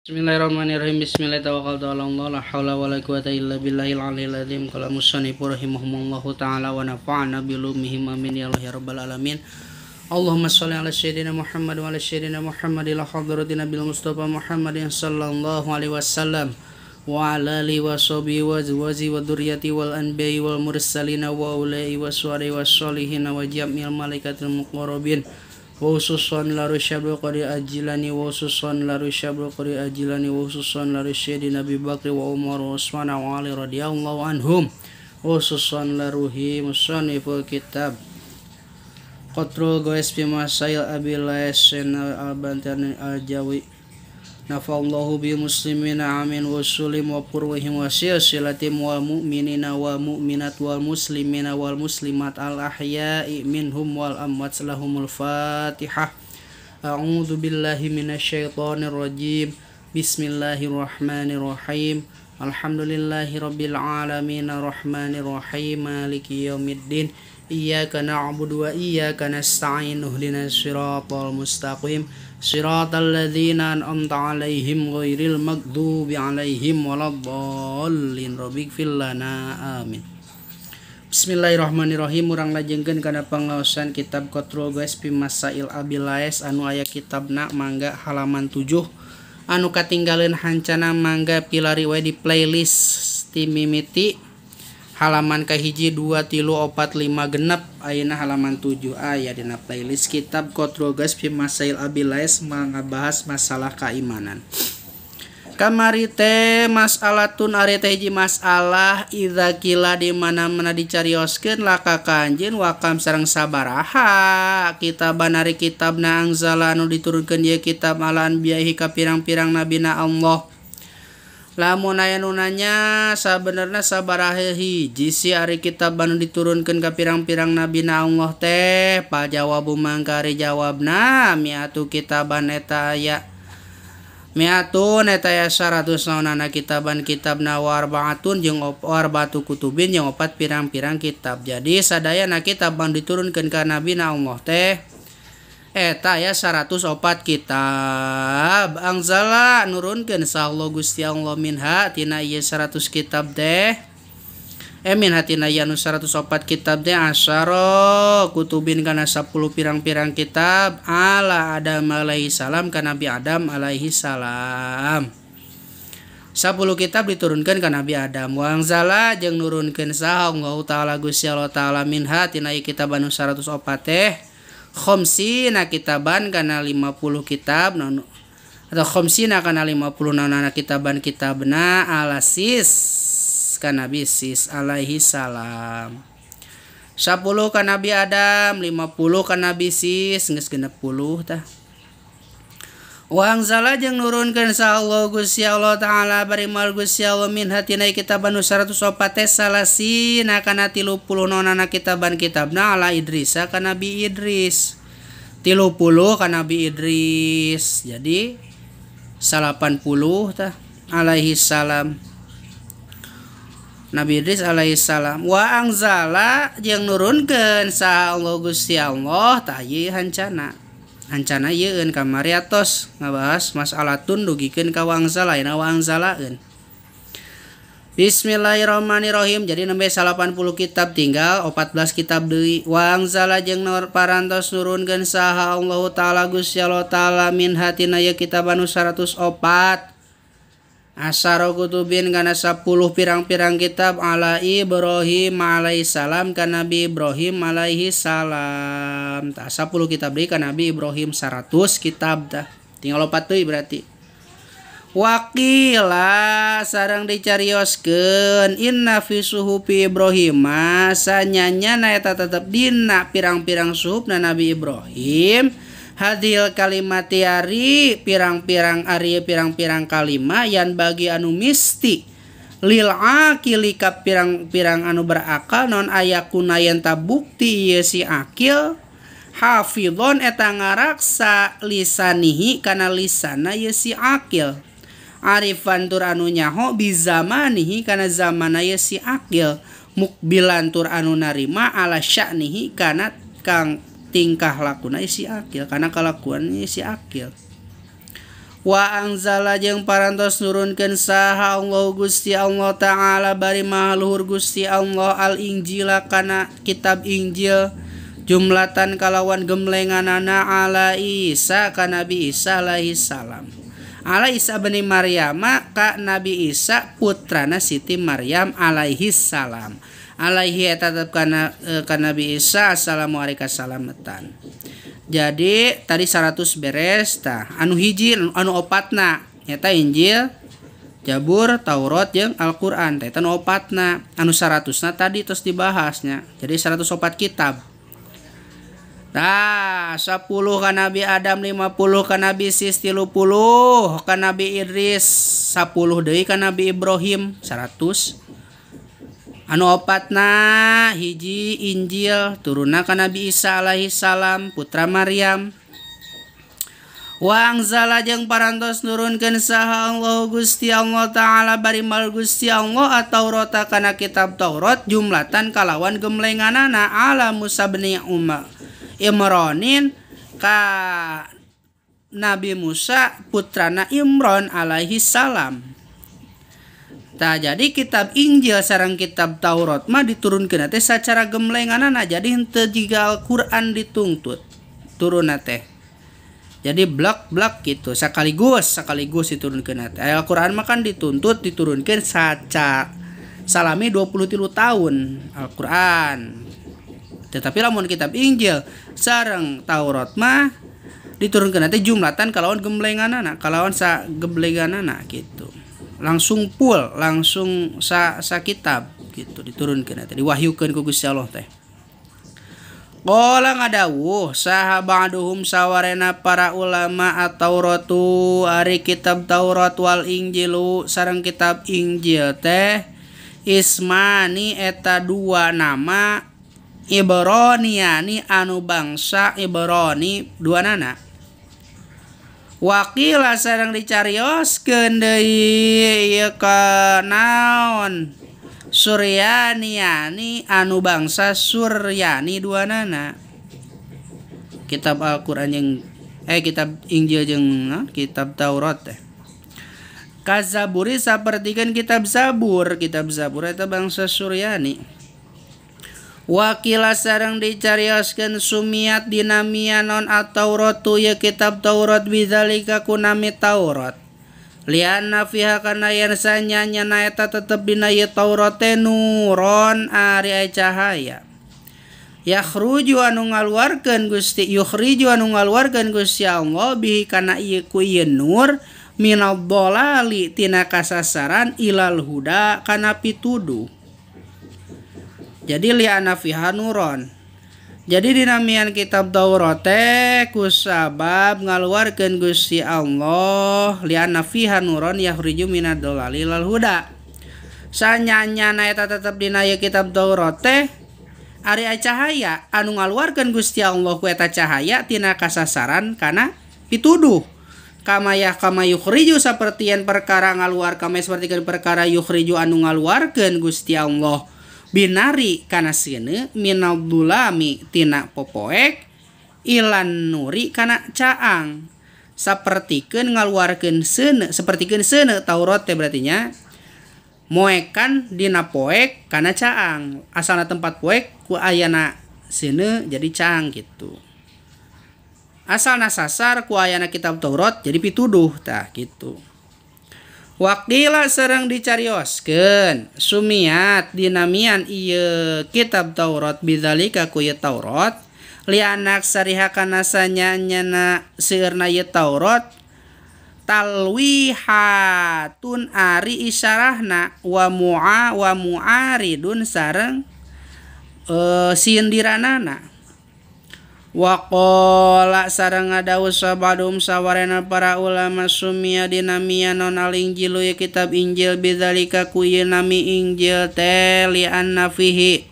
Bismillahirrahmanirrahim. Bismillahirrahmanirrahim. La haula wala quwata illa billahil aliyil azim. Qala musannif rahimahumullahu taala wa nafa'ana bi ulumihim amin ya Allah ya rabbal alamin. Allahumma shalli ala sayyidina Muhammad wa ala sayyidina Muhammad ila hadratin nabil Mustafa Muhammadin sallallahu alaihi wasallam wa ala alihi wa sahbihi wa azwaji wa dzurriyyati wal anbiya'i wal mursalin wa ulai wa suwari was sholihin wa jami'il malaikatil muqarrabin. Wa khususan la rusyabul qari ajilani wa khususan la rusyabul qari ajilani wa khususan la rusyadi Nabi Bakri wa Umar wa Utsman wa Ali radhiyallahu anhum wa khususan la ruhi musanniful kitab Qatrul Ghais fi Masail Abi Laisin al-Bantani al-Jawi nafallahu bi muslimina amin wa sulim wa purwihim wa silsilatim wal mu'minina wal mu'minat wal muslimina wal muslimat al ahya'i minhum wal amwat lahumul fatihah. A'udzu billahi minasyaitonir rajim. Bismillahirrahmanirrahim. Alhamdulillahi rabbil alamin arrahmanir rahim maliki yaumiddin. Iyyaka na'budu wa iyyaka nasta'in ihdinas siratal mustaqim siratal ladzina an'amta 'alaihim ghairil maghdubi 'alaihim waladdallin. Rabbighfir lana amin. Bismillahirrahmanirrahim. Urang lajengkeun kana pangaosan kitab Qatrul Ghais fi Masail Abi Lais anu aya kitabna mangga halaman 7 anu katinggaleun hancana mangga pilari we di playlist ti mimiti halaman kahiji 2 3 4 5 genep ayeuna halaman 7 aya dina playlist kitab Qatrul Ghais fi Masail Abi Lais ngabahas masalah keimanan. Kamari teh mas'alatun ari teh hiji masalah idza kila di mana-mana dicarioskeun laka ka anjeun wakam sareng sabaraha kitaban ari kitabna angzala anu diturunkeun ieu kitab alan biahi ka pirang-pirang nabina Allah. Lamun aya nu nanya sabenerna sabaraha hiji si ari kitab anu diturunkeun ka pirang-pirang nabina Allah teh, pajawabu mangka ari jawabna miatu kitaban eta aya miatun eta aya 100 naonana kitaban kitabna wa arbaatun jeung arba'atu kutubin jeung opat pirang-pirang kitab. Jadi sadayana kitab anu diturunkeun ka nabina Allah teh eta ya 104 kitab. Angzala nurunkeun saha Gusti Allah minha tina ieu 100 kitab teh minha tina ieu anu 104 kitab teh asyara kutubin kana 10 pirang-pirang kitab ala Adam alaihi salam ka Nabi Adam alaihi salam. 10 kitab diturunkeun ka Nabi Adam. Wa angzala jeung nurunkeun saha Allah taala Gusti Allah taala minha tina ieu kitab anu 104 teh khamsina kitaban kana 50 kitab non atau khamsina kana 50 nonana kitaban kitabna ala sis kana Nabi Sis alaihi salam. 10 ka Nabi Adam, 50 ka Nabi Sis, geus 60 tah. Wa angzala jeung nurunkeun sa Allah Gusti Allah taala bari mal Gusti Allah min hatina kitab anu 104 teh salasina kana 30 nonana kitaban kitabna ala Idrisa ka Nabi Idris. 30 ka Nabi Idris. Jadi 80 tah alaihi salam. Nabi Idris alaihi salam. Wa angzala jeung nurunkeun sa Allah Gusti Allah tah ieu hancana. Hancana yeun kamari atos ngabahas masalatun dugikeun ka wangzala ayeuna wangzalaeun. Bismillahirrahmanirrahim. Jadi nembe 80 kitab tinggal 14 kitab deui. Wangzala jeung nur parantos nurunkeun saha Allah taala Gusti Allah taala min hatina ieu kitab anu 104 asyara kutubin kana 10 pirang-pirang kitab ala Ibrahim alaihi salam ka Nabi Ibrahim alaihi salam. Tah 10 kitab deui ka Nabi Ibrahim 100 kitab tah. Tinggal 4 deui berarti. Waqila sareng dicarioskeun inna fi suhufi Ibrahim sanyanya na eta tetep dina pirang-pirang suhufna Nabi Ibrahim hadil kalimat ari pirang-pirang ari pirang-pirang kalima yan bagi anu misti lil akili ka pirang-pirang anu berakal non ayakuna yen tabukti ieu si akil hafidhon eta ngaraksa lisanihi kana lisana ieu si akil arifan tur anu nyaho bizamanihi kana zamana ieu si akil mukbilan tur anu narima ala sya'nihi kana kang tingkah lakuna si akil karena kalakuan si akil. Wa anzala jeung parantos nurunkeun saha Allah Gusti Allah Ta'ala bari maha luhur Gusti Allah al Injila kana kitab Injil jumlatan kalawan gemlenganana ala Isa ka Nabi Isa alaihi salam. Ala Isa bin Maryam ka Nabi Isa putrana Siti Maryam alaihi salam. Alaihi eta tetep kana ka Nabi Isa assalamu alaikum salamatan. Jadi tadi 100 beres tah anu hiji anu opatna nyata Injil, Jabur, Taurat jeung Al-Qur'an teh eta nu opatna anu 100-na tadi terus dibahasnya. Jadi 104 kitab. Tah 10 ka Nabi Adam, 50 ka Nabi Sis, 30 ka Nabi Idris, 10 deui ka Nabi Ibrahim, 100. Anu opatna hiji Injil turunna ka Nabi Isa alaihi salam putra Maryam. Wa anzala jeung parantos nurunkeun saha Allah Gusti Allah Ta'ala bari mal Gusti Allah at-Taurat kana kitab Taurat jumlatan kalawan gemlenganana ala Musa bin Imronin ka Nabi Musa putrana Imron alaihi salam. Tah jadi kitab Injil sareng kitab Taurat mah diturunkeun teh sacara gemlenganana, jadi henteu jiga Al-Qur'an dituntut turunna teh. Jadi blok-blok gitu sekaligus diturunkeun teh. Al-Qur'an mah kan dituntut diturunkeun sacara salami 23 tahun Al-Qur'an. Tetapi lamun kitab Injil sareng Taurat mah diturunkeun teh jumlatan kalawan gemblenganana, kalawan sageblenganana gitu. Langsung full, langsung sa kitab gitu diturunkeun teh, diwahyukeun ku Gusti Allah teh. Qala ngadawuh saha ba'duhum sawarena para ulama at-Tauratu ari kitab Taurat wal Injilu sareng kitab Injil teh ismani eta dua nama Ibraniani anu bangsa Ibrani dua nana. Wakila sareng dicarioskeun deui ieu ka naon Suryaniani anu bangsa Suryani dua nana. Kitab Al-Qur'an jeung kitab Injil jeung kitab Taurat teh. Kazaburi sapertikeun kitab Zabur, kitab Zabur eta bangsa Suryani. Wakila sareng dicarioskeun sumiat dinamia non at-Tauratu ya kitab Taurat bidzalika kunami Taurat. Lianna fiha kana yen sanyanya eta tetep dina ieu Taurat teh nuron ari cahaya. Yakhruju anu ngaluarkeun Gusti, yukhriju anu ngaluarkeun Gusti Allah bihi kana ieu ku ieu nur minad dhalali tina kasasaran ilal huda kana pituduh. Jadi li'anna fiha nuron. Jadi dinamian kitab Taurat teh kusabab ngaluarkeun Gusti Allah li'anna fiha nuron yahriju minad dhalali ilal huda. Sanyanyana eta tetep dina ieu kitab Taurat teh ari cahaya anu ngaluarkeun Gusti Allah ku eta cahaya tina kasasaran kana pituduh. Kama ya kama yukhriju sapertian perkara ngaluar kama sapertikeun perkara yukhriju anu ngaluarkeun Gusti Allah binari kana seuneu minal dulami tina popoek ilan nuri kana caang. Sapertikeun ngaluarkeun seuneu, sapertikeun seuneu Taurat teh berarti nya moekan dina poek kana caang. Asalna tempat poek ku ayana seuneu jadi caang gitu. Asalna sasar ku ayana kitab Taurat jadi pituduh tah gitu. Wakila sareng dicarioskeun sumiat dinamian ieu kitab Taurat bidzalika ku ieu Taurat lianak sariha kana sanyanyana seueurna ieu Taurat talwihatun ari isyarahna wa mu'a wa mu'aridun sareng sindiranana. Wa qala sareng ngadawuh sabadum sawarena para ulama sumia dinamia non al Injilu ya kitab Injil bidzalika ku ieu nami Injil teh li anna fihi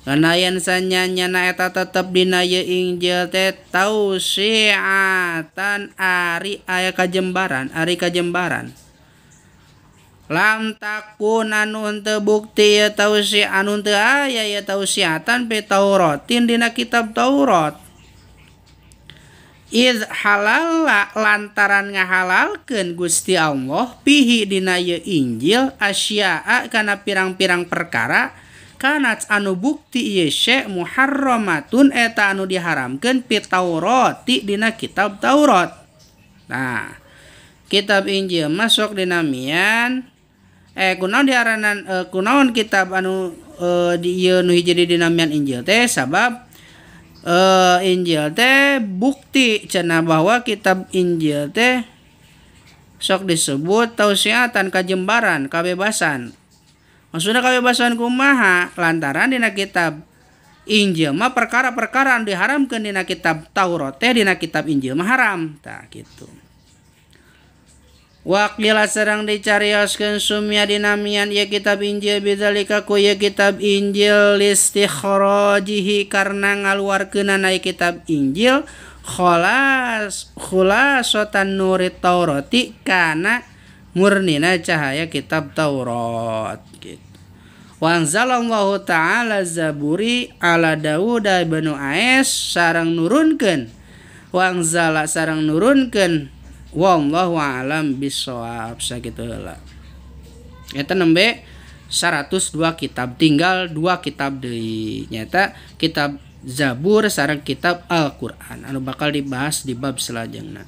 kana yen sanyanyana eta tetep dina ieu Injil teh tausiatan ari aya kajembaran, ari kajembaran. Lam takun anu henteu bukti ya tausi anu henteu aya ya tausiatan fi Tauratin dina kitab Taurat. Iz halala lantaran ngahalalkeun Gusti Allah pihi dina ieu Injil asya'a kana pirang-pirang perkara kanat anu bukti ieu syai muharramatun eta anu diharamkeun fi Taurati dina kitab Taurat. Nah, kitab Injil masuk dinamian kunaon diaranan kunaon kitab anu di ieu nu hiji dinamian Injil teh sabab Injil teh bukti cenah bahwa kitab Injil teh sok disebut tausiatan kajembaran kabebasan. Maksudna kabebasan kumaha? Lantaran dina kitab Injil mah perkara-perkara anu diharamkeun dina kitab Taurat teh dina kitab Injil mah haram. Tah kitu. Waqila sareng dicarioskeun sumya dinamian ieu kitab Injil bidzalika ku ieu kitab Injil listikhrajihi karena ngaluarkeunana ieu kitab Injil khalas khulasatan nurit Taurati kana murnina cahaya kitab Taurat gitu. Wa anzalallahu ta'ala zaburi ala Daud ibnu Ais sareng nurunkeun wa anzala sareng nurunkeun wallahu a'lam bissawab sakitu heula. Eta nembe 102 kitab, tinggal 2 kitab deui nyaeta kitab Zabur sareng kitab Al-Qur'an anu bakal dibahas di bab salajengna.